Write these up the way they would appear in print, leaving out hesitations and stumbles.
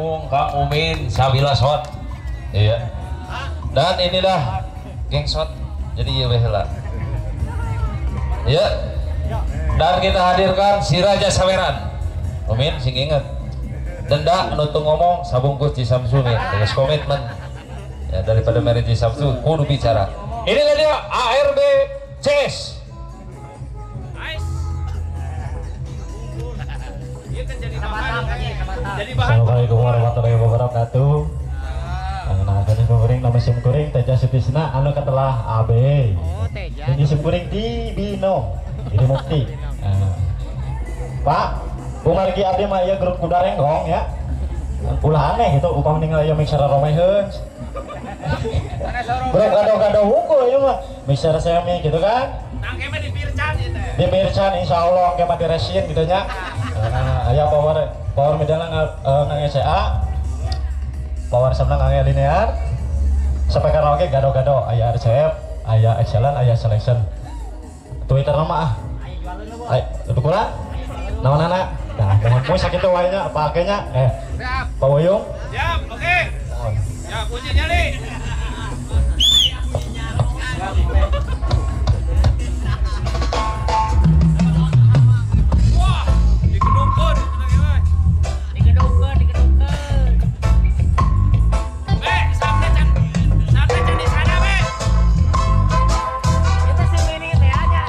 panggung Kang Umin Sabila Son. Iya. Dan inilah geng shot. Jadi ieu we heula. Iya. Dan kita hadirkan si Raja Saweran. Umin sing inget. Denda anu teu ngomong sabungkus Ji Samsu nih, geus komitmen. Ya daripada mere Ji Samsu kudu bicara. Inilah dia ARB CS. Assalamualaikum warahmatullahi wabarakatuh. Nah, tadi kuring nama sim kuring Teja Sutisna anu katelah AB. Ini sim kuring di Bino, ini Mukti. Pak, kumargi abdi mah ieu grup kuda renggong ya. Ulah aneh gitu upam ningali ieu mixer romeheun. Bro gado-gado hukum ieu mah mixer semi gitu kan. Nangke mah di Pircan ieu teh. Di Pircan insyaallah engke mah diresin gitu nya. Nah, aya power middle nang SCA. Power sebelah nang linear. Speaker oge gado-gado aya RCF, aya excellent, aya selection. Twitter nama ah. Ayo, dukuran. Naonana? Nah, mohon mu sakitu wae nya pake nya. Siap. Pak Wuyung. Siap, oke. Ya, kunci nyali. Wah, digedungkeun digedungkeun. Be, sampe can di sana, be. Itu si mini teh nya.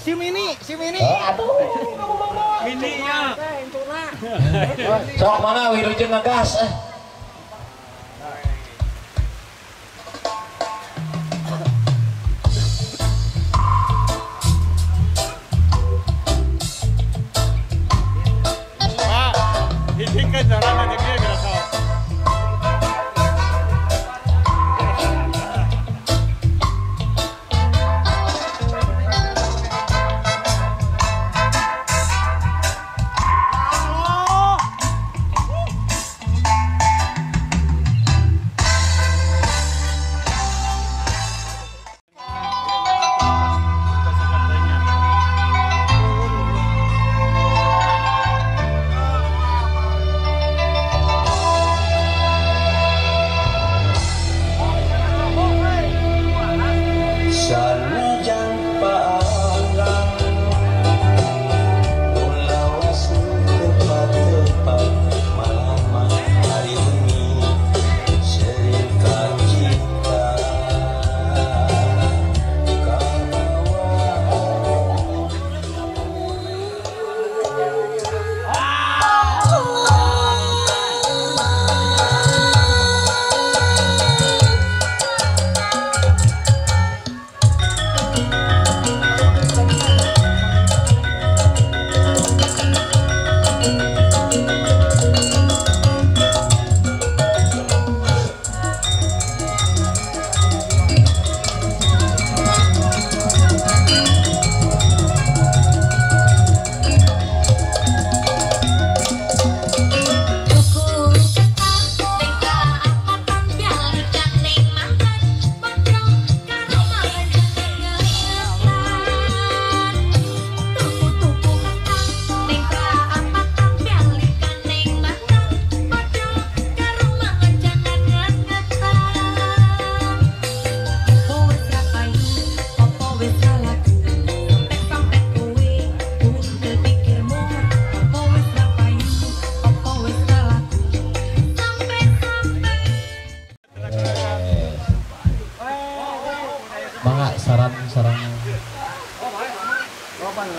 Si mini, si mini. Aduh, kamu bawa. Mininya. Sok mana wilujeng ngegas. Pak, hijingkeun jalan aja kieu geura sok.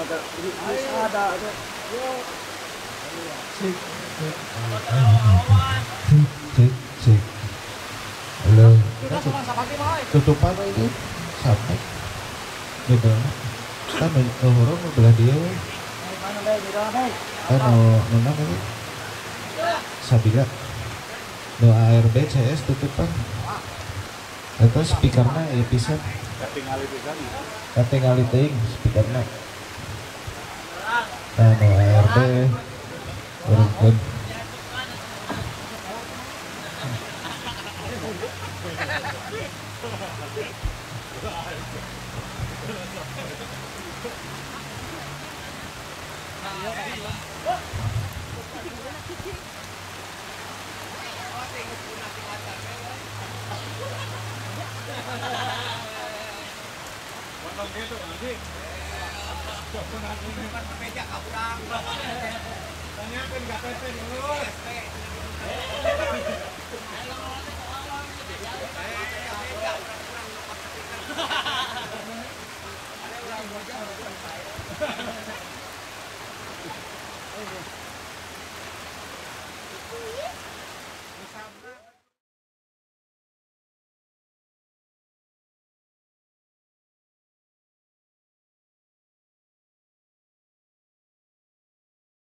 Cek cek cek. Halo. Tutupan itu sampai. Beda. Kan orang mau belah dia. Kan mau nona ini. Sabila. No ARB CS tutupan. Atau speakernya ya bisa. Katingali teuing speakerna. Nah, no ARB urungkeun. Sampai.